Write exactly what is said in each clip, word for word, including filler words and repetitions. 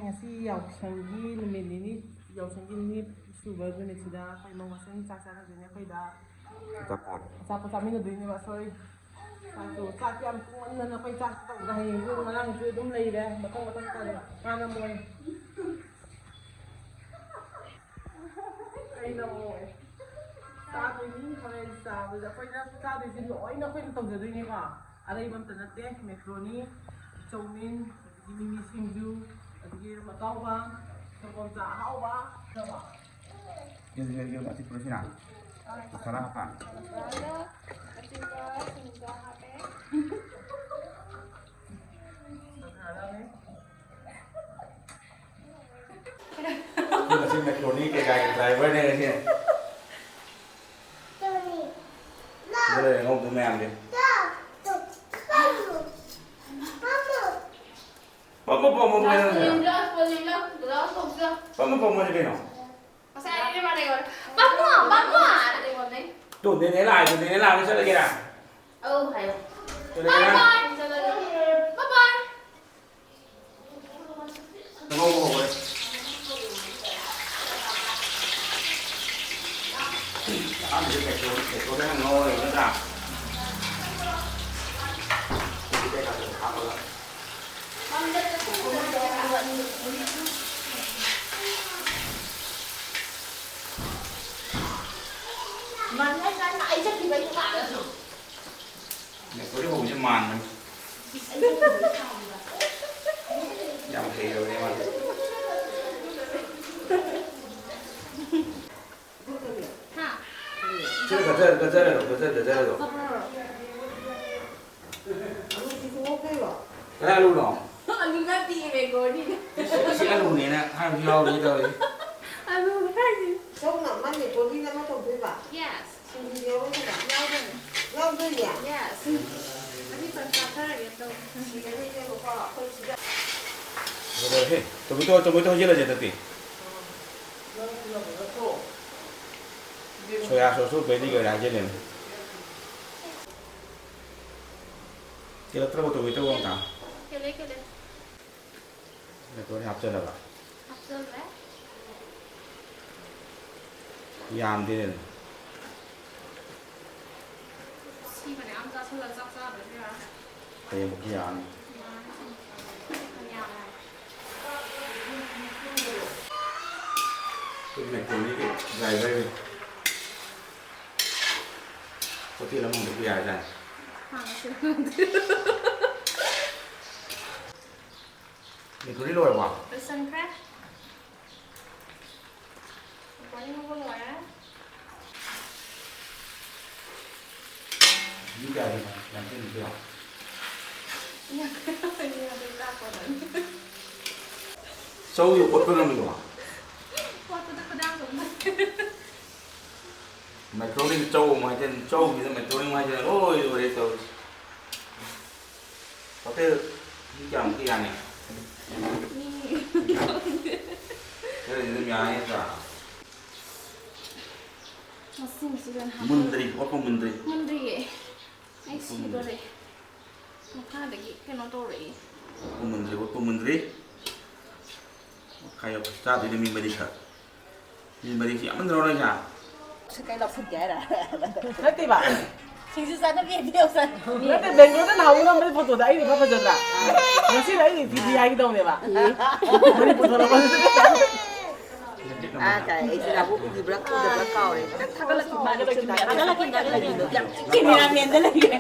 ꯉꯁꯤ ꯌꯥꯎꯁꯪꯒꯤ ꯅꯨꯃꯤꯠ ꯅꯤꯅꯤ, ꯌꯥꯎꯁꯪꯒꯤ ꯅꯤꯅꯤ ꯁꯨꯕ ꯅꯨꯃꯤꯠꯁꯤꯗ ꯑꯩꯈꯣꯏ ꯃꯧ ꯃꯁꯦꯟ ꯆꯥꯛ ꯆꯥꯅꯗꯣꯏꯅꯦ꯫ ꯑꯩꯈꯣꯏꯗ ꯑꯆꯥꯄꯣꯠ꯫ ꯑꯆꯥꯄꯣꯠ ꯆꯥꯃꯤꯟꯅꯗꯣꯏꯅꯦꯕ꯫ ꯁꯣꯔꯤ, ꯆꯥꯛꯇꯣ, ꯆꯥꯛꯇꯤ ꯌꯥꯝ ꯇꯣꯡꯃꯟꯗꯅ ꯑꯩꯈꯣꯏ ꯆꯥꯛ ꯇꯧꯗ ꯍꯌꯦꯡꯁꯨ ꯉꯔꯥꯡꯁꯨ ꯑꯗꯨꯝ ꯂꯩꯔꯦ꯫ ꯃꯊꯪ ꯃꯊꯪ ꯇꯧꯔꯦ꯫ ꯃꯥꯅ ꯃꯣꯏ ꯑꯩꯅ ꯃꯣꯏ ꯆꯥꯗꯣꯏꯅꯤ꯫ ꯍꯣꯔꯦꯟ ꯆꯥꯕꯁꯦ ꯑꯩꯈꯣꯏꯅ ꯆꯥꯗꯣꯏꯁꯦ ꯂꯣꯏꯅ ꯑꯩꯈꯣꯏꯅ ꯇꯧꯖꯗꯣꯏꯅꯦꯀꯣ꯫ ꯑꯔꯩꯕ ꯑꯝꯇ ꯅꯠꯇꯦ꯫ ꯃꯦꯀ꯭ꯔꯣꯅꯤ, ꯆꯧꯃꯤꯟ, ꯑꯗꯒꯤ ꯃꯤꯃꯤ ꯁꯤꯡꯖꯨ, ꯑꯗꯒꯤ ꯌꯦꯔꯨꯝ ꯑꯇꯥꯎꯕ, ꯁꯪꯒꯣꯝ ꯆꯥ ꯑꯍꯥꯎꯕ꯫ ꯌꯦꯔꯨꯝ, ꯌꯦꯔꯨꯝ ꯑꯊꯤꯠꯄ꯭ꯔꯣ ꯁꯤꯅ? ꯃꯁꯥꯂꯥ ꯍꯥꯞꯄ? ꯃꯁꯥꯂꯥ ꯑꯊꯤꯠꯄ ꯁꯤꯡꯖꯥ ꯍꯥꯞꯄꯦ꯫ ꯃꯁꯥꯂꯥꯅꯦ꯫ ꯑꯩꯈꯣꯏ ꯉꯁꯤ ꯃꯦꯀ꯭ꯔꯣꯅꯤ ꯀꯩꯀꯥꯒꯤ ꯗ꯭ꯔꯥꯏꯚꯔꯅꯦ ꯉꯁꯤ꯫ ꯁꯤꯗ ꯂꯩꯔꯦ ꯑꯉꯧꯕ ꯃꯌꯥꯝꯁꯦ꯫ ꯄꯝꯃꯣ, ꯄꯝꯃꯣ, ꯀꯩꯅꯣ? ꯄꯝꯃꯣ, ꯄꯝꯃꯣꯅꯦ ꯀꯩꯅꯣ? ꯄꯝꯃꯣ, ꯄꯝꯃꯣ꯫ ꯇꯨ, ꯅꯦꯅꯦ ꯂꯥꯛꯑꯦ, ꯇꯨ, ꯅꯦꯅꯦ ꯂꯥꯛꯑꯒ ꯆꯠꯂꯒꯦꯔꯥ? ꯑꯧ ꯍꯥꯏꯌꯣ꯫ ꯆꯠꯂꯒꯦꯔꯥ? ꯕꯥꯏ ꯕꯥꯏ꯫ ꯆꯠꯂꯒꯦ꯫ ꯕꯥꯏ ꯕꯥꯏ꯫ ꯉꯧꯕ ꯍꯧꯔꯦ꯫ ꯑꯍꯥꯟꯕꯗꯤ ꯃꯦꯀ꯭ꯔꯣꯅꯤ, ꯃꯦꯀ꯭ꯔꯣꯅꯤ ꯍꯥꯟꯅ ꯉꯧꯔꯦꯕ ꯅꯠꯇ꯭ꯔꯥ? ꯀꯩꯀꯥꯗꯣ ꯍꯥꯞꯄꯒ꯫ ꯃꯥꯅꯦ, ꯑꯩ ꯆꯠꯈꯤꯕꯩ ꯀꯥꯟꯗꯁꯨ꯫ ꯃꯦꯀ꯭ꯔꯣꯅꯤ ꯍꯧꯕꯁꯦ ꯃꯥꯟꯕꯅꯤ꯫ ꯌꯥꯝ ꯍꯩꯔꯕꯅꯦ ꯃꯥꯗꯤ꯫ ꯁꯤꯗ ꯒꯖꯔ, ꯒꯖꯔ ꯍꯥꯏꯔꯣ, ꯒꯖꯔ, ꯒꯖꯔ ꯍꯥꯏꯔꯣ꯫ ꯀꯗꯥꯏ ꯑꯂꯨꯅꯣ? ꯑꯂꯨ ꯅꯠꯇꯤꯌꯦ, ꯃꯦꯀ꯭ꯔꯣꯅꯤꯅꯦ꯫ ꯁꯤ, ꯁꯤ ꯑꯂꯨꯅꯦꯅ ꯍꯥꯏꯕꯁꯨ ꯌꯥꯎꯔꯤ ꯇꯧꯔꯤ꯫ ꯑꯂꯨ ꯍꯥꯏꯁꯤ꯫ ꯁꯣꯝꯅ ꯃꯥꯏ ꯃꯦꯀ꯭ꯔꯣꯅꯤꯅ ꯑꯃ ꯇꯧꯗꯣꯏꯕ? Yes꯫ ꯁꯤꯡꯖꯨ ꯌꯥꯎꯔꯣꯏꯗꯕ? ꯌꯥꯎꯗꯣꯏꯅꯦ꯫ ꯌꯥꯎꯗꯣꯏꯅꯦ? Yes꯫ ꯉꯁꯤ ꯐꯖꯅ ꯆꯥꯊꯔꯒꯦ ꯇꯧꯕ꯫ ꯁꯤꯔꯅꯤ ꯏꯕꯦꯝꯃꯀꯣ, ꯑꯩꯈꯣꯏ ꯁꯤꯗ꯫ ꯂꯣꯏꯔꯦ꯫ ꯇꯣꯃꯦꯇꯣ, ꯇꯣꯃꯦꯇꯣ ꯍꯩꯖꯤꯜꯂꯁꯦ ꯍꯟꯗꯛꯇꯤ꯫ ꯅꯪ ꯊꯤꯜꯂꯛꯄ ꯅꯠꯇ꯭ꯔꯣ? ꯁꯣꯌꯥ ꯁꯣꯁꯁꯨ ꯕꯦꯂꯤ ꯑꯣꯏꯔꯦ ꯍꯥꯏꯖꯤꯜꯂꯦꯅꯦ꯫ ꯀꯦꯜꯂꯛꯇ꯭ꯔꯕꯣ ꯇꯣꯃꯦꯇꯣ ꯑꯝꯇ? ꯀꯦꯜꯂꯦ, ꯀꯦꯜꯂꯦ꯫ ꯃꯦꯀ꯭ꯔꯣꯅꯤ ꯍꯥꯞꯆꯜꯂꯕ? ꯍꯥꯞꯆꯜꯂꯦ꯫ ꯌꯥꯝꯗꯦꯅꯦ꯫ ꯁꯤ ꯃꯌꯥꯝ ꯆꯥꯁꯜꯂ ꯆꯥꯛ ꯆꯥꯗ꯭ꯔꯁꯨ ꯌꯥꯔꯦ꯫ ꯍꯌꯦꯡꯕꯨꯛꯀꯤ ꯌꯥꯔꯅꯤ꯫ ꯌꯥꯔꯦ꯫ ꯌꯥꯝ ꯌꯥꯝꯃꯦ꯫ ꯃꯦꯀ꯭ꯔꯣꯅꯤꯒꯤ ꯗ꯭ꯔꯥꯏꯚꯔꯅꯤ꯫ ꯍꯣꯇꯦꯜ ꯑꯃ ꯍꯣꯡꯗꯣꯛꯄ ꯌꯥꯔꯖꯥꯠꯅꯤ꯫ ꯍꯥꯡꯉꯁꯤꯔ ꯈꯪꯗꯦ꯫ ꯃꯦꯀ꯭ꯔꯣꯅꯤ ꯂꯣꯏꯔꯕꯣ? ꯂꯣꯏꯁꯟꯈ꯭ꯔꯦ꯫ ꯃꯦꯀ꯭ꯔꯣꯅꯤ ꯉꯧꯕ ꯂꯣꯏꯔꯦ꯫ ꯃꯤ ꯀꯌꯥꯒꯤꯅꯣ? ꯌꯥꯡꯈꯩ ꯃꯨꯛꯀꯤꯔꯣ? ꯌꯥꯡꯈꯩ, ꯌꯥꯡꯈꯩ ꯆꯥꯛ ꯀꯣꯟꯅꯅꯤ꯫ ꯆꯧ ꯑꯣꯠꯄ ꯉꯝꯃꯤꯕꯣ? ꯑꯣꯠꯄꯗ ꯈꯨꯗꯥꯡ ꯆꯣꯛꯂꯛꯀꯦ꯫ ꯃꯦꯀ꯭ꯔꯣꯅꯤꯗ ꯆꯧ ꯑꯃꯨꯛ ꯍꯥꯏꯖꯤꯟ, ꯆꯧꯁꯤꯗ ꯃꯦꯀ꯭ꯔꯣꯅꯤ ꯑꯃꯨꯛ ꯍꯥꯏꯖꯤꯟ, ꯂꯣꯏ ꯂꯣꯏꯔꯦ ꯇꯧꯔꯤꯁꯦ꯫ ꯍꯣꯇꯦꯜ ꯃꯤ ꯀꯌꯥꯃꯨꯛꯀꯤ ꯌꯥꯅꯤ? ꯃꯤ ꯈꯪꯗꯦ꯫ ꯈꯔꯗꯤ ꯑꯗꯨꯝ ꯌꯥꯅꯤ ꯅꯠꯇ꯭ꯔꯥ? ꯃꯁꯤꯡꯁꯤꯗ ꯍꯥꯞꯄ-, ꯃꯨꯟꯗ꯭ꯔꯤ, ꯑꯣꯠꯄ ꯃꯨꯟꯗ꯭ꯔꯤ꯫ ꯃꯨꯟꯗ꯭ꯔꯤꯌꯦ꯫ ꯑꯩ ꯑꯣꯠꯄ ꯃꯨꯟꯗ꯭ꯔꯤ꯫ ꯁꯤꯗꯣꯔꯦ꯫ ꯃꯈꯥꯗꯒꯤ ꯀꯩꯅꯣ ꯇꯧꯔꯛꯏ꯫ ꯑꯣꯠꯄ ꯃꯨꯟꯗ꯭ꯔꯤ, ꯑꯣꯠꯄ ꯃꯨꯟꯗ꯭ꯔꯤ꯫ ꯈꯥꯏꯌꯣ, ꯆꯥꯗꯣꯏꯅꯦ ꯃꯤ ꯃꯔꯤꯈꯛ꯫ ꯃꯤ ꯃꯔꯤꯁꯤ ꯌꯥꯝꯃꯟꯗ꯭ꯔꯣ ꯅꯣꯏꯁꯦ? ꯁꯤ ꯀꯩ ꯂꯧꯁꯤꯟꯒꯦ ꯍꯥꯏꯔ? ꯅꯠꯇꯦꯕ꯫ ꯁꯤꯡꯖꯨ ꯆꯥꯅꯕꯤ ꯍꯦꯛꯇ ꯌꯧꯁꯜ-, ꯅꯠꯇꯦ, ꯕꯦꯡꯒ꯭ꯂꯣꯔꯗ ꯅꯍꯥꯟꯃꯨꯛ ꯅꯝꯕꯗꯤ ꯐꯣꯇꯣꯗ ꯑꯩꯅ ꯏꯐ ꯐꯖꯗ꯭ꯔꯥ? ꯉꯁꯤꯅ ꯑꯩꯅ ꯏꯐ ꯏꯐꯤ ꯍꯥꯏꯒꯦ ꯇꯧꯅꯦꯕ꯫ ꯃꯅꯤꯄꯨꯔ ꯊꯣꯛꯂꯛꯄꯗꯨꯗ꯫ ꯑꯥ, ꯀꯥꯏ, ꯑꯩꯁꯦ ꯅꯍꯥꯟꯃꯨꯛ ꯎꯈꯤꯕ꯭ꯔꯥ ꯎꯗꯕ꯭ꯔꯥ ꯀꯥꯎꯔꯦ꯫ ꯊꯥꯒꯠꯂꯛꯈꯤꯕ ꯃꯥꯜꯂꯦ, ꯊꯥꯒꯠꯂꯛꯈꯤꯕ ꯃꯥꯜꯂꯦ꯫ ꯌꯥꯝ ꯀꯦꯃꯦꯔꯥꯃꯦꯟꯗ ꯂꯩꯔꯦ꯫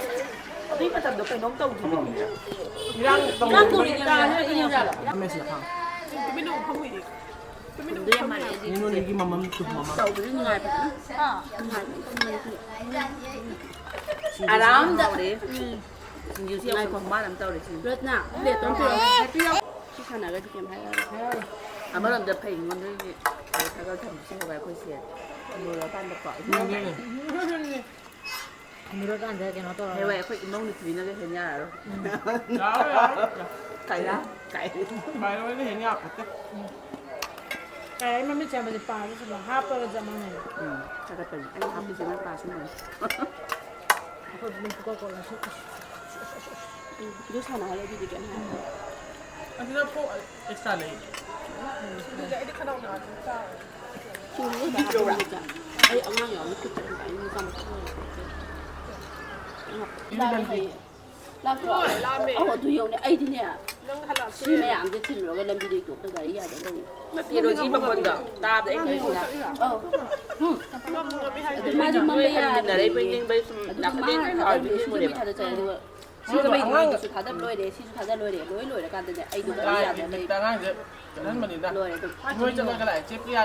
ꯑꯗꯨꯏ ꯃꯇꯝꯗꯣ ꯀꯩꯅꯣꯝ ꯇꯧꯈꯤꯕꯅꯦ꯫ ꯏꯔꯥꯡ ꯏꯔꯥꯡ ꯇꯧꯔꯤꯉꯩ ꯇꯧꯔꯤꯉꯩ ꯃꯇꯝꯗ ꯀꯥꯟꯗ ꯀꯩꯅꯣ ꯇꯧꯔꯤꯉꯩ ꯇꯧꯔꯤꯉꯩ ꯃꯇꯝꯗ꯫ ꯃꯃꯝ ꯆꯨꯝ ꯃꯃꯝ꯫ ꯇꯧꯕꯗꯤ ꯅꯨꯡꯉꯥꯏꯕꯅꯤ꯫ ꯍꯥ? ꯅꯨꯡꯉꯥꯏꯕꯅꯤ꯫ ꯑꯔꯥꯝꯗ꯫ ꯁꯤꯡꯖꯨꯁꯤ ꯌꯥꯎꯁꯜꯂꯣ꯫ ꯉꯥꯏꯈꯣ꯫ ꯃꯥꯅ ꯑꯃ ꯇꯧꯔꯦ ꯁꯤꯡꯖꯨ꯫ ꯔꯠꯅꯥ, ꯄ꯭ꯂꯦꯠꯇꯣ ꯑꯝꯇ ꯄꯤꯔꯛꯑꯣ꯫ ꯁꯤ ꯁꯥꯟꯅꯔꯒꯗꯤ ꯀꯩꯝ ꯍꯥꯏꯔꯔꯣꯏ꯫ ꯍꯥꯏꯔꯔꯣꯏ꯫ ꯑꯃꯔꯣꯝꯗ ꯐꯩ, ꯑꯩꯉꯣꯟꯗꯒꯤ ꯊꯥꯒꯠ ꯊꯝꯕꯁꯦ ꯍꯧꯔꯦ ꯑꯩꯈꯣꯏꯁꯦ꯫ ꯂꯣꯏꯔꯀꯥꯟꯗꯀꯣ꯫ ꯎꯝ꯫ ꯂꯣꯏꯔꯀꯥꯟꯗ ꯀꯩꯅꯣ ꯇꯧꯔꯒ꯫ ꯍꯌꯦꯡꯋꯥꯏ ꯑꯩꯈꯣꯏ ꯏꯃꯧ ꯅꯨꯄꯤꯅꯒ ꯍꯦꯟ ꯌꯥꯔꯔꯣꯏ꯫ ꯎꯝ꯫ ꯌꯥꯔꯣꯏ, ꯌꯥꯔꯣꯏ꯫ ꯀꯥꯏꯗ? ꯀꯥꯏ? ꯁꯨꯃꯥꯏꯅ ꯂꯣꯏꯅ ꯍꯦꯟ ꯌꯥꯄꯣꯠꯇꯦ꯫ ꯎꯝ꯫ ꯀꯥꯏ ꯑꯩ ꯃꯃꯤꯠ ꯆꯦꯝꯕꯁꯦ ꯄꯥꯁꯦ ꯁꯤꯗ ꯍꯥꯞꯄꯒ ꯆꯞ ꯃꯥꯟꯅꯩ꯫ ꯎꯝ, ꯊꯥꯒꯠꯄꯅꯤ꯫ ꯑꯩ ꯍꯥꯞꯄꯤꯁꯦ ꯅꯪ ꯄꯥꯁ ꯃꯥꯟꯅꯩ꯫ ꯑꯩꯈꯣꯏ ꯑꯗꯨꯝ ꯄꯨꯀꯣꯛ ꯀꯣꯛꯂꯁꯨ꯫ ꯎꯝ, ꯑꯗꯨ ꯁꯥꯟꯅꯍꯜꯂꯦ ꯑꯗꯨꯗꯤ ꯀꯩꯝ ꯍꯥꯏꯔꯣꯏ꯫ ꯑꯗꯨꯗ ꯐꯣꯛ ꯑꯦꯛꯁꯇ꯭ꯔꯥ ꯂꯩ꯫ ꯑꯗꯨꯗꯤ ꯑꯩꯗꯤ ꯈꯅꯥꯎ ꯅꯥꯕ ꯆꯥꯔꯣꯏ꯫ ꯁꯤꯡꯖꯨ ꯈꯛꯇ ꯍꯥꯞꯄꯒ ꯆꯥ-, ꯑꯩ ꯑꯉꯥꯡ ꯌꯥꯎꯕꯅꯤꯅ ꯈꯨꯠ ꯆꯠꯂꯝꯗꯥꯏ ꯃꯆꯥ ꯃꯆꯥ ꯑꯣꯏꯔꯦ꯫ ꯂꯥꯝꯃꯦ ꯍꯥꯏꯌꯦ꯫ ꯂꯥꯛꯇ꯭ꯔꯣ? ꯍꯣꯏ, ꯂꯥꯝꯃꯦ꯫ ꯑꯧ, ꯑꯗꯨ ꯌꯧꯅꯦ꯫ ꯑꯩꯗꯤꯅꯦ, ꯅꯪ ꯍꯜꯂꯛꯑꯁꯤ꯫ ꯁꯤ ꯃꯌꯥꯝꯁꯦ ꯊꯤꯜꯂꯨꯔꯒ ꯂꯝꯕꯤꯗ ꯏꯇꯣꯝꯇ ꯒꯥꯔꯤ ꯌꯥꯗ ꯂꯩꯔꯦ꯫ ꯅꯠꯇꯦ, ꯔꯣꯖꯤ ꯃꯈꯣꯟꯗꯣ ꯇꯥꯕꯗ ꯑꯩ ꯀꯩꯅꯣ ꯇꯧꯔꯦ꯫ ꯑꯧ꯫ ꯎꯝ꯫ ꯉꯝꯃꯤ ꯉꯝꯃꯤ ꯍꯥꯏꯁꯦ꯫ ꯑꯗꯨ ꯃꯥꯁꯨ ꯃꯝꯕ ꯅꯣꯏ ꯌꯥꯗꯕꯅꯤ꯫ ꯍꯟꯃꯤꯟꯅꯔꯛꯏꯕꯣꯏ ꯅꯤꯡꯕꯩ ꯁꯨꯝ ꯑꯗꯨꯒ ꯅꯥꯀꯣꯡ ꯃꯥꯅ ꯊꯥꯗꯕꯅꯦ, ꯊꯥꯗꯕꯅꯦ, ꯁꯤꯁꯨ ꯃꯤ ꯊꯥꯗ ꯆꯠꯂꯦ꯫ ꯑꯗꯨꯒ ꯁꯤꯁꯨ ꯑꯉꯥꯡ ꯃꯩꯗꯨꯁꯨ ꯊꯥꯗꯕ ꯂꯣꯏꯔꯦ, ꯁꯤꯁꯨ ꯊꯥꯗꯕ ꯂꯣꯏꯔꯦ꯫ ꯂꯣꯏ ꯂꯣꯏꯔꯀꯥꯟꯗꯅꯦ ꯑꯩꯗꯣ ꯀꯔꯤꯝ ꯀꯥꯏ ꯌꯥꯗꯅ ꯂꯩ꯫ ꯕꯤꯠꯇ ꯑꯉꯥꯡꯁꯦ ꯆꯠꯍꯟꯕꯅꯤꯗ꯫ ꯂꯣꯏꯔꯦ ꯑꯗꯨꯝ꯫ ꯃꯣꯏ ꯆꯠꯂꯒ ꯂꯥꯛꯑꯦ, ꯆꯦ ꯄ꯭ꯔꯤꯌꯥ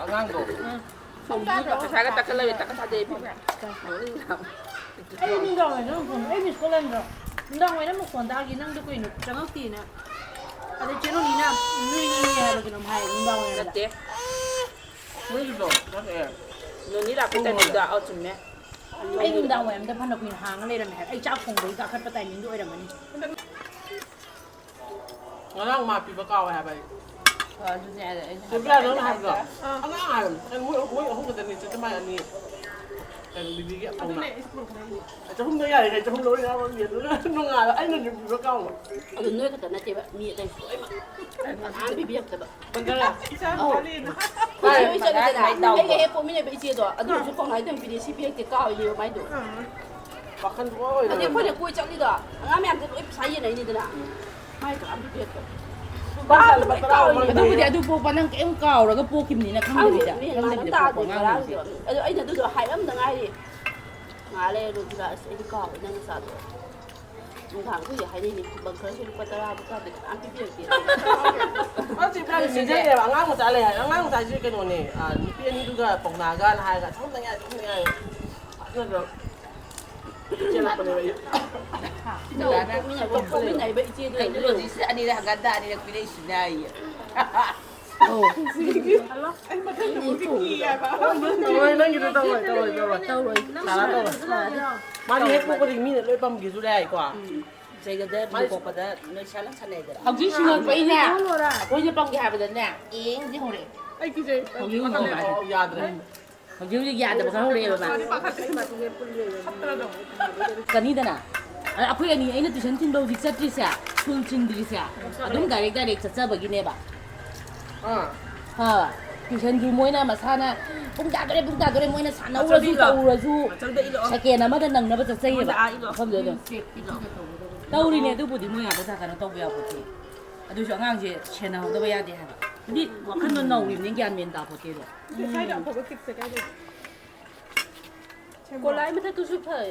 ꯑꯉꯥꯡꯗꯣ꯫ ꯄꯩꯁꯥꯒ ꯇꯛꯈꯠꯂꯒ ꯇꯛꯈꯠ ꯊꯥꯗꯩ ꯏꯕꯦꯝꯃ꯫ ꯑꯩ ꯅꯨꯡꯗꯥꯡ ꯋꯥꯏꯔꯝ ꯅꯪ ꯐꯣꯟ, ꯑꯩ ꯃꯤꯁ ꯀꯣꯜ ꯂꯩꯔꯝꯗ꯭ꯔꯣ? ꯅꯨꯡꯗꯥꯡ ꯋꯥꯏꯔꯝ ꯃꯈꯣꯟ ꯇꯥꯈꯤ, ꯅꯪꯗꯣ ꯀꯩꯅꯣ ꯆꯪꯉꯛꯇꯦꯅ꯫ ꯑꯗꯩ ꯆꯦ ꯔꯣꯅꯤꯅ ꯅꯣꯏꯅꯤ ꯍꯥꯏꯕ ꯀꯩꯅꯣꯝ ꯍꯥꯏ ꯅꯨꯡꯗꯥꯡ ꯋꯥꯏꯔꯝꯗ꯫ ꯅꯠꯇꯦ꯫ ꯅꯣꯏꯒꯤꯗꯣ ꯅꯠꯇꯦ꯫ ꯅꯣꯅꯤ ꯂꯥꯛꯄꯩ ꯇꯥꯏꯃꯤꯡꯗꯣ, ꯑꯧ, ꯆꯨꯝꯃꯦ꯫ ꯑꯩ ꯅꯨꯡꯗꯥꯡ ꯋꯥꯏꯔꯝꯗ ꯐꯅ ꯀꯨꯏꯅ ꯍꯥꯡꯉ ꯂꯩꯔꯝꯃꯦ ꯍꯥꯏꯕ꯫ ꯑꯩ ꯆꯥꯛ ꯊꯣꯡꯕꯒꯤ ꯀꯥꯈꯠꯄ ꯇꯥꯏꯃꯤꯡꯗꯣ ꯑꯣꯏꯔꯝꯃꯅꯤ꯫ ꯉꯔꯥꯡ ꯃꯥ ꯄꯤꯕ ꯀꯥꯎꯋꯦ ꯍꯥꯏꯕ ꯑꯩ꯫ ꯑꯣ, ꯑꯗꯨꯅꯦ ꯑꯩꯅ ꯍꯥꯏꯕ꯫ ꯆꯦ ꯄꯤꯌꯥ, ꯅꯪꯅ ꯍꯥꯏꯕꯗꯣ? ꯑꯥ꯫ ꯑꯉꯥꯡ ꯍꯥꯏꯕꯅꯤ꯫ ꯀꯩꯅꯣ ꯃꯣꯏ, ꯃꯣꯏ ꯑꯍꯨꯝ ꯈꯛꯇꯅꯤ, ꯆꯦ ꯆꯃꯥꯏ ꯑꯅꯤ꯫ ꯀꯩꯅꯣ ꯕꯤꯕꯤꯒꯤ ꯑꯄꯧꯅ꯫ ꯑꯗꯨꯅꯦ, ꯑꯩꯁꯨ ꯄꯨꯔꯛꯀꯅꯤ꯫ ꯆꯍꯨꯝꯗꯣ ꯌꯥꯔꯦ, ꯆꯍꯨꯝ ꯂꯧꯔ ꯌꯥꯎꯔꯝꯒꯦ꯫ ꯑꯗꯨꯒ ꯅꯣꯡꯉꯥꯜꯂ ꯑꯩꯅ ꯑꯗꯨꯝ ꯄꯤꯕ ꯀꯥꯎꯕ꯫ ꯑꯗꯨ ꯅꯣꯏ ꯈꯛꯇ ꯅꯠꯇꯦꯕ, ꯃꯤ ꯑꯇꯩꯁꯨ ꯂꯣꯏꯅꯃꯛ꯫ ꯀꯅꯥꯝ ꯄꯤꯕꯤꯔꯛꯇꯕ꯫ ꯕꯪꯒꯂꯥ꯫ ꯏꯆꯥ ꯑꯧ꯫ ꯅꯨꯄꯥꯅꯦꯅ꯫ ꯍꯣꯏ, ꯍꯣꯏ, ꯆꯠꯂꯤꯗꯅ꯫ ꯃꯥꯏ ꯇꯧꯕ꯫ ꯑꯩꯒ ꯍꯦꯛ ꯄꯣꯛꯃꯤꯟꯅꯕ ꯏꯆꯦꯗꯣ, ꯑꯗꯨ ꯑꯣꯏꯔꯁꯨ ꯀꯧꯅꯥ ꯏꯗꯪ ꯄꯤꯔꯛꯑꯦ, ꯁꯤ ꯄꯤꯔꯛꯇꯦ, ꯀꯥꯎꯏꯅꯦꯕ ꯃꯥꯏꯗꯣ꯫ ꯑꯥ꯫ ꯋꯥꯈꯜ ꯋꯥ ꯑꯣꯏꯅ ꯑꯗꯩ ꯑꯩꯈꯣꯏꯅ ꯀꯣꯏ ꯆꯠꯂꯤꯗꯣ, ꯑꯉꯥꯡ ꯃꯌꯥꯝꯁꯦ ꯂꯣꯏ ꯄꯩꯁꯥ ꯌꯦꯟꯅꯩꯅꯤꯗꯅ꯫ ꯎꯝ꯫ ꯃꯥꯏ ꯀꯅꯥꯝ ꯄꯤꯕꯤꯔꯛꯇꯕ꯫ ꯕꯪꯒꯂꯥ ꯂꯨꯄꯥ ꯇꯔꯥ ꯑꯃ ꯀꯥꯎꯏꯅꯦ꯫ ꯑꯗꯨꯕꯨꯗꯤ ꯑꯗꯨ ꯄꯣꯛꯄ ꯅꯪ ꯀꯩꯝ ꯀꯥꯎꯔꯒ ꯄꯣꯛꯈꯤꯕꯅꯤꯅ ꯈꯪꯗꯕꯤꯗ, ꯈꯪꯗꯦ, ꯃꯦꯟ ꯃꯥꯟ ꯈꯪꯗꯕꯤꯗ ꯄꯣꯛꯄ ꯇꯥꯗꯦ ꯑꯉꯥꯡꯁꯤꯡꯁꯦ꯫ ꯉꯔꯥꯡꯒꯤꯗꯣ꯫ ꯑꯗꯨ ꯑꯩꯅ ꯑꯗꯨꯗꯣ ꯍꯥꯏꯔꯝꯗ ꯉꯥꯏꯔꯤ꯫ ꯉꯥꯏꯍꯥꯛ ꯂꯩꯔ ꯔꯣꯖꯤꯅ, "ꯑꯁ, ꯑꯩꯗꯤ ꯀꯥꯎꯔꯦ ꯅꯪ ꯅꯆꯥꯗꯣ꯫ ꯅꯨꯡꯗꯥꯡ ꯑꯩꯈꯣꯏꯒꯤ ꯍꯥꯏꯅꯩꯅꯦ, ꯕꯪꯀꯔꯁꯨ ꯂꯨꯄꯥ ꯇꯔꯥꯕꯨ ꯀꯥꯗꯦ ꯀꯅꯥꯝ ꯄꯤꯕꯤꯔꯛꯇꯦ꯫" ꯑꯁ, ꯏꯕꯥꯅꯤ ꯅꯤꯡꯁꯤꯡꯉꯦꯕ, ꯑꯉꯥꯡ ꯃꯆꯥ ꯂꯩ ꯍꯥꯏ꯫ ꯑꯉꯥꯡ ꯃꯆꯥꯁꯤꯁꯨ ꯀꯩꯅꯣꯅꯦ, ꯑ, ꯅꯨꯄꯤ ꯑꯅꯤꯗꯨꯒ ꯄꯧꯅꯥꯒꯅ ꯍꯥꯏꯔꯒ ꯊꯣꯛꯅ ꯌꯥꯏ, ꯊꯣꯛꯅ ꯌꯥꯏ꯫ ꯑꯗꯨꯅ ꯆꯦꯜꯂꯛꯄꯅꯦꯕ ꯑꯩ꯫ ꯄꯣꯛꯃꯤꯟꯅꯕ, ꯄꯣꯛꯃꯤꯟꯅꯕ ꯏꯆꯦꯗꯨ ꯀꯩꯅꯣ ꯔꯣꯖꯤꯁꯦ ꯑꯅꯤꯔꯛ ꯍꯪꯒꯠ ꯍꯟꯗ ꯑꯅꯤꯔꯛ ꯄꯤꯔꯛꯏꯁꯤꯅ ꯑꯩ꯫ ꯑꯧ꯫ ꯍꯜꯂꯣ, ꯑꯩ ꯃꯊꯪꯗ ꯑꯃꯨꯛ ꯀꯤ ꯍꯥꯏꯕ꯫ ꯇꯧꯔꯣꯏ, ꯅꯪꯒꯤꯗꯣ ꯇꯧꯔꯣꯏ, ꯇꯧꯔꯣꯏ, ꯇꯧꯔꯣꯏ꯫ ꯇꯧꯔꯣꯏ꯫ ꯁꯥꯔꯥ ꯇꯧꯔꯣꯏ꯫ ꯃꯥꯗꯤ ꯍꯦꯛ ꯄꯣꯛꯄꯗꯒꯤ ꯃꯤꯅ ꯂꯣꯏ ꯄꯝꯈꯤꯁꯨ ꯌꯥꯏꯀꯣ꯫ ꯎꯝ꯫ ꯆꯩꯒꯗ ꯃꯥꯗꯤ ꯄꯣꯛꯄꯗ ꯅꯣꯏ ꯁꯥꯂꯥ ꯁꯥꯟꯅꯩꯗꯅ꯫ ꯍꯧꯖꯤꯛ ꯁꯤꯡꯉꯛꯄꯩꯅꯦ꯫ ꯑꯩꯈꯣꯏꯅ ꯄꯝꯒꯦ ꯍꯥꯏꯕꯗꯅꯦ, ꯑꯦꯡꯗꯤ ꯍꯧꯔꯛꯑꯦ꯫ ꯑꯩ ꯀꯤꯖꯩ꯫ ꯍꯧꯖꯤꯛ ꯄꯥꯈꯠꯂꯦ꯫ ꯍꯧꯔꯛꯑꯦ꯫ ꯑꯣ, ꯌꯥꯗ꯭ꯔꯦ꯫ ꯍꯧꯖꯤꯛ ꯍꯧꯖꯤꯛ ꯌꯥꯗꯕ ꯈꯔ ꯍꯧꯔꯛꯑꯦꯕ ꯃꯥ꯫ ꯃꯥꯗꯤ ꯄꯥꯈꯠꯂꯦ꯫ ꯐꯠꯇ꯭ꯔꯗꯣ꯫ ꯀꯅꯤꯗꯅ꯫ ꯑꯗ ꯑꯩꯈꯣꯏ ꯑꯅꯤ, ꯑꯩꯅ ꯇꯨꯏꯁꯟ ꯊꯤꯟꯕ ꯍꯧꯖꯤꯛ ꯆꯠꯇ꯭ꯔꯤꯁꯦ, ꯁ꯭ꯀꯨꯜ ꯊꯤꯟꯗ꯭ꯔꯤꯁꯦ, ꯑꯗꯨꯝ ꯗꯥꯏꯔꯦꯛ ꯗꯥꯏꯔꯦꯛ ꯆꯠꯆꯕꯒꯤꯅꯦꯕ꯫ ꯑꯥ꯫ ꯍꯣꯏ꯫ ꯇꯨꯏꯁꯟꯁꯨ ꯃꯣꯏꯅ ꯃꯁꯥꯅ "ꯄꯨꯡ ꯇꯥꯗꯣꯔꯦ, ꯄꯨꯡ ꯇꯥꯗꯣꯔꯦ", ꯃꯣꯏꯅ ꯁꯥꯟꯅꯧꯔꯁꯨ ꯃꯆꯧꯗ ꯏꯜꯂꯣ꯫ ꯇꯧꯔꯁꯨ ꯃꯆꯧꯗ ꯏꯜꯂꯣ꯫ ꯁꯦꯀꯦꯟ ꯑꯃꯗ ꯅꯪꯅꯕ ꯆꯠꯆꯩꯌꯦꯕ꯫ ꯃꯣꯏꯗ ꯑꯥ ꯏꯜꯂꯣ꯫ ꯃꯐꯝꯗꯨꯗ ꯑꯗꯨꯝ꯫ ꯇꯧꯔꯤꯅꯦ, ꯑꯗꯨꯕꯨꯗꯤ ꯃꯣꯏ ꯉꯥꯛꯇ ꯀꯩꯅꯣ ꯇꯧꯕ ꯌꯥꯄꯣꯠꯇꯦ꯫ ꯑꯗꯨꯁꯨ ꯑꯉꯥꯡꯁꯦ ꯁꯦꯟꯅꯍꯧꯗꯕ ꯌꯥꯗꯦ ꯍꯥꯏꯕ꯫ ꯍꯥꯏꯗꯤ ꯋꯥꯈꯜꯗꯣ ꯅꯧꯔꯤꯕꯅꯤꯅ ꯒ꯭ꯌꯥꯟ ꯃꯦꯟ ꯇꯥꯄꯣꯠꯇꯦꯕ꯫ ꯁ꯭ꯋꯥꯏꯗ ꯑꯐꯕ ꯀꯤꯛꯁꯦ ꯀꯥꯏ ꯂꯩꯒꯦ? ꯀꯣꯂꯥꯏ ꯃꯊꯛꯇꯨꯁꯨ ꯐꯩ,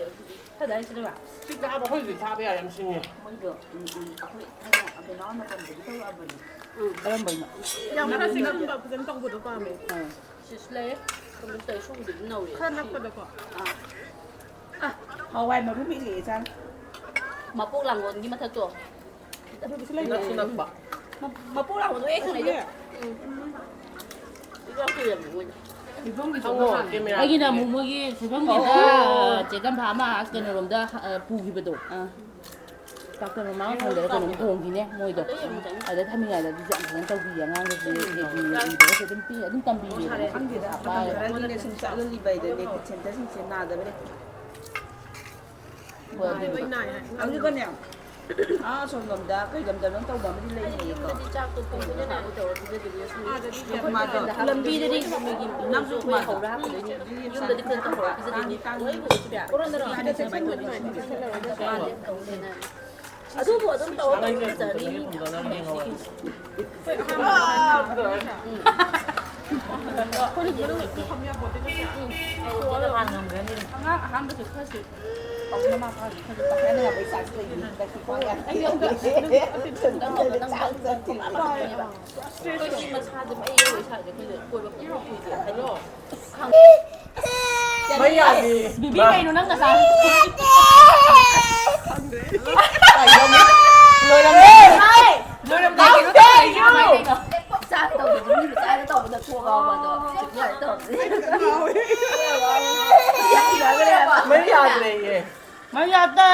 ꯐꯗꯥꯏ ꯁꯤꯗ? ꯁꯤ ꯆꯥꯕ ꯑꯩꯈꯣꯏꯒꯤꯗꯤ ꯆꯥꯕ ꯌꯥꯏ, ꯌꯥꯝ ꯁꯤꯟꯉꯦ꯫ ꯃꯣꯏꯗꯣ, ꯎꯝ, ꯎꯝ, ꯑꯩꯈꯣꯏ ꯊꯥꯏꯅ ꯑꯕꯦꯅꯥꯎ ꯃꯇꯝꯗꯒꯤ ꯇꯧꯔꯛꯑꯕꯅꯤ꯫ ꯎꯝ, ꯀꯔꯝꯕꯩꯅꯣ? ꯌꯥꯝ ꯈꯔ ꯁꯤꯟꯕ ꯐꯖꯅ ꯇꯧꯕꯗꯣ ꯄꯥꯝꯃꯦ꯫ ꯑꯥ꯫ ꯁꯤꯁꯨ ꯂꯩ, ꯀꯝꯄ꯭ꯌꯨꯇꯔ ꯁꯨꯕꯗꯤ ꯑꯗꯨꯝ ꯅꯧꯔꯦ꯫ ꯈꯔ ꯅꯛꯄꯗꯀꯣ꯫ ꯑꯥ꯫ ꯑ, ꯍꯋꯥꯏ ꯃꯔꯨ ꯃꯦꯠꯂꯦ ꯏꯆꯥꯅ꯫ ꯃꯄꯣꯛ ꯂꯥꯡꯒꯣꯜꯒꯤ ꯃꯊꯛꯇꯣ꯫ ꯑꯗꯨꯒꯤꯁꯨ ꯂꯩꯕ꯭ꯔꯥ? ꯅꯛꯁꯨ ꯅꯛꯄ꯫ ꯃ-, ꯃꯄꯣꯛ ꯂꯥꯡꯒꯣꯜꯗꯣ ꯍꯦꯛ ꯊꯪꯅꯩꯗꯣ꯫ ꯎꯝ꯫ ꯏꯕꯣꯛ ꯀꯨꯏꯔꯕꯅꯤ ꯃꯣꯏꯗ꯫ ꯏꯕꯣꯛꯀꯤꯁꯨ ꯍꯪꯉꯣ, ꯑꯃ ꯍꯥꯡꯉꯦ꯫ ꯀꯦꯃꯦꯔꯥ ꯑꯩꯒꯤꯅ ꯑꯃꯨꯛ ꯃꯣꯏꯒꯤ ꯁꯣꯏꯕꯝꯒꯤꯗ, ꯑꯣ꯫ ꯆꯦ ꯇꯝꯐꯥ ꯑꯃ ꯀꯩꯅꯣꯔꯣꯝꯗ, ꯑ, ꯄꯨꯈꯤꯕꯗꯣ꯫ ꯑꯥ꯫ ꯗꯥꯛꯇꯔ ꯃꯃꯥ ꯐꯪꯗꯔ ꯀꯩꯅꯣꯝ ꯍꯣꯡꯈꯤꯅꯦ ꯃꯣꯏꯗꯣ꯫ ꯑꯗ ꯊꯝꯃꯤꯉꯩꯗ ꯑꯗꯨꯁꯨ ꯌꯥꯝ ꯐꯖꯅ ꯇꯧꯕꯤꯌꯦ ꯑꯉꯥꯡꯗꯁꯨ, ꯑꯦ ꯕꯤ ꯏꯕꯗꯁꯨ ꯑꯗꯨꯝ ꯄꯤ-, ꯑꯗꯨꯝ ꯇꯝꯕꯤꯌꯦ꯫ ꯈꯪꯗꯦꯗ, ꯄꯥꯏ꯫ ꯈꯔꯗꯤꯅꯦ ꯁꯨꯝ ꯆꯠꯍꯜꯂꯤꯕ ꯑꯩꯗꯅꯦ, ꯁꯦꯟꯇꯔꯁꯤꯡꯁꯦ ꯅꯥꯗꯕꯅꯦ꯫ ꯍꯣꯏ, ꯑꯗꯨꯗꯤ꯫ ꯑꯗꯨꯒꯅꯦ, ꯑꯥ, ꯑꯁꯣꯝꯂꯣꯝꯗ ꯀꯩ ꯂꯝꯗꯅꯣ ꯇꯧꯕ ꯑꯃꯗꯤ ꯂꯩ ꯍꯥꯏꯌꯦꯀꯣ꯫ ꯃꯥꯗꯣ ꯂꯝꯕꯤꯗꯗꯤ ꯅꯪꯁꯨ ꯃꯥꯗꯣ ꯍꯧꯔ ꯍꯥꯞꯀꯗꯣꯏꯅꯤ꯫ ꯌꯨꯝꯗꯗꯤ ꯈꯔ ꯇꯧꯍꯧꯔ ꯄꯤꯖꯗꯣꯏꯅꯤ꯫ ꯇꯥꯡꯗꯤ ꯇꯥꯡꯉꯤ꯫ ꯂꯣꯏꯕꯨ ꯁꯤꯗ꯫ ꯀꯣꯔꯣꯅꯥ ꯂꯥꯛꯑꯗꯤ ꯁꯨꯃꯥꯏꯅ ꯇꯧꯅꯤ꯫ ꯃꯥꯗꯤ ꯇꯧꯗꯦꯅ꯫ ꯑꯗꯨꯕꯨ ꯑꯗꯨꯝ ꯇꯧꯔ ꯇꯧꯔ ꯐꯖꯅꯤ꯫ ꯑꯉꯥꯡ ꯑꯍꯥꯟꯕꯁꯨ ꯈꯔꯁꯨ ꯇꯧꯕꯅ ꯃꯥ ꯈꯔꯁꯨ ꯈꯔꯁꯨ ꯇꯧꯍꯟꯅꯕ ꯏꯆꯥꯁꯨ ꯂꯩꯕꯅꯤ꯫ ꯍꯟꯗꯛꯇꯤ ꯄꯥꯛ ꯌꯥꯝ ꯑꯩꯈꯣꯏ ꯁꯤ ꯃꯁꯥꯁꯦ ꯃꯩ ꯌꯧꯋꯦ ꯏꯁꯥꯁꯦ꯫ ꯑꯩꯈꯣꯏꯁꯦ ꯀꯣꯏꯕ ꯄꯨꯡꯄꯨ ꯄꯨꯏꯁꯦ꯫ ꯍꯜꯂꯣ꯫ ꯃꯩ ꯌꯥꯗꯦ꯫ ꯕꯤꯕꯤ ꯀꯩꯅꯣ ꯅꯪ ꯉꯁꯥꯏ? ꯂꯣꯏꯔꯝꯃꯦ꯫ ꯂꯣꯏꯔꯝꯗꯥꯏ ꯀꯩꯅꯣ ꯇꯧꯔꯛꯏꯁꯦ ꯀꯃꯥꯏꯅ ꯇꯧꯔꯤꯅꯣ? ꯆꯥꯒꯦ ꯇꯧꯕꯗꯣ ꯃꯤꯅ ꯆꯥꯒꯦ ꯇꯧꯕꯗ ꯊꯣꯛꯑꯕ ꯑꯗꯣ ꯌꯥꯔꯦ ꯇꯧꯔꯛꯄꯗꯤ꯫ ꯌꯥꯈꯤꯗ꯭ꯔꯦꯕ꯫ ꯃꯩ ꯌꯥꯗ꯭ꯔꯦꯌꯦ꯫ ꯃꯩ ꯌꯥꯗꯦ꯫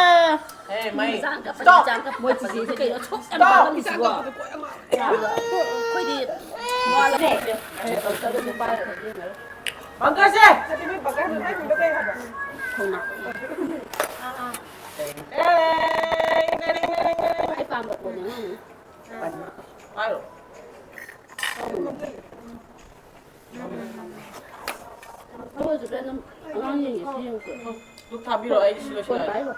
ꯑꯦ, ꯃꯩ꯫ ꯃꯆꯥ ꯑꯃ ꯀꯞꯄꯗꯤ stop꯫ ꯃꯆꯥ ꯑꯃ ꯀꯞꯄꯗꯤ ꯃꯣꯏ ꯆꯤꯆꯦꯁꯦ ꯀꯩꯅꯣ ꯑꯁꯨꯛ ꯌꯥꯝ stop꯫ ꯄꯥꯝꯃꯤꯁꯤꯕꯣ? ꯑꯩꯈꯣꯏꯗꯤ ꯄꯪꯀꯖꯁꯦ! ꯈꯣꯡꯅꯥꯡ꯫ ꯑꯦ, ꯍꯥꯏꯔꯣ꯫ ꯑꯩꯈꯣꯏꯁꯨ ꯑꯗꯨꯝ ꯑꯉꯥꯡ ꯌꯦꯡꯒꯦ ꯁꯤ ꯌꯦꯡꯉꯨꯀꯣ꯫ ꯗꯨꯛ ꯊꯥꯕꯤꯔꯣ, ꯑꯩ ꯁꯤ ꯐꯣꯟ ꯂꯣꯏꯁꯤꯜꯂꯛꯑꯒꯦ꯫ ꯄꯥꯏꯔꯣ꯫